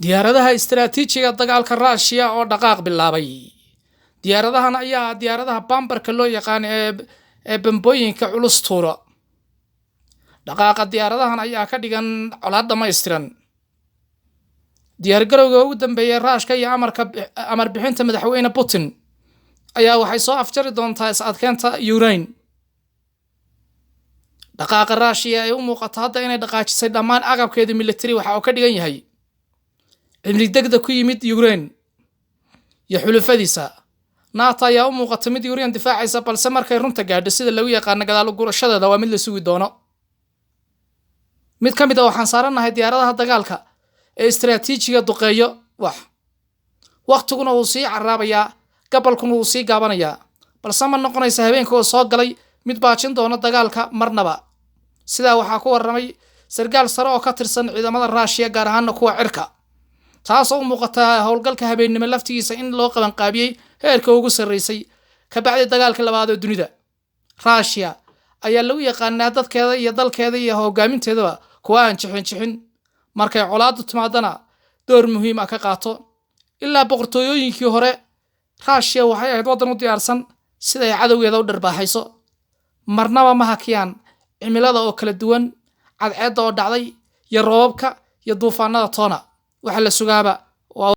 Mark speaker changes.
Speaker 1: Diyaaradaha istaraatiijiga dagaalka Ruushiya oo dhaqaaq bilaabay. Diyaaradahan ayaa diyaaradaha bambarka loo yaqaan ee bambooyinka culus tuura. Dhaqaaqa diyaaradahan ayaa ka dhigan colaad dhammaystiran. Diyaargarowga ugu dambeeyay Ruushka iyo amarka amar bixinta madaxweyne Putin ayaa waxay soo afjari doontaa is adkeynta Ukraine. Dhaqaaqa Ruushiya ee u muuqata hadda inay dhaqaajisay dhammaan agabkeeda military waxa uu ka dhigan yahay cimri degdeg ku yimid Ukraine iyo xulufadiisa. NATO ayaa u muuqata mid Ukraine difaacaysa, balse markay runta gaadho, sida lagu yaqaano gadaal u gurashadeeda waa mid la sugi doono. Mid ka mid ah waxaan saaranahay diyaaradaha dagaalka ee istaraatiijiga duqeeyo wax. Waqtiguna wuu sii caraabayaa, gabalkuna wuu sii gaabanayaa, balse ma noqonaysa habeenka oo soo galay mid baajin doona dagaalka marnaba. Sidaa waxaa ku warramay sarkaal sare oo ka tirsan ciidamada Ruushiya, gaar ahaana kuwa cirka, taasoo u muuqata howlgalka habeennimo laftigiisa in loo qabanqaabiyey heerka ugu sarreysay ka bacdi dagaalka labaad ee dunida. Ruushiya ayaa lagu yaqaanaa dadkeeda iyo dalkeeda iyo hogaaminteedaba kuwa aan jixin jixin, markay colaaddu timaadana door muhiim ah ka qaato. Ilaa boqortooyooyinkii hore, Ruushiya waxay ahayd waddan u diyaarsan siday cadowgeeda u dharbaaxayso. Marnaba ma hakiyaan cimilada oo kala duwan, cadceedda oo dhacday iyo roobabka iyo duufaanada toona. Waxaa la sugaaba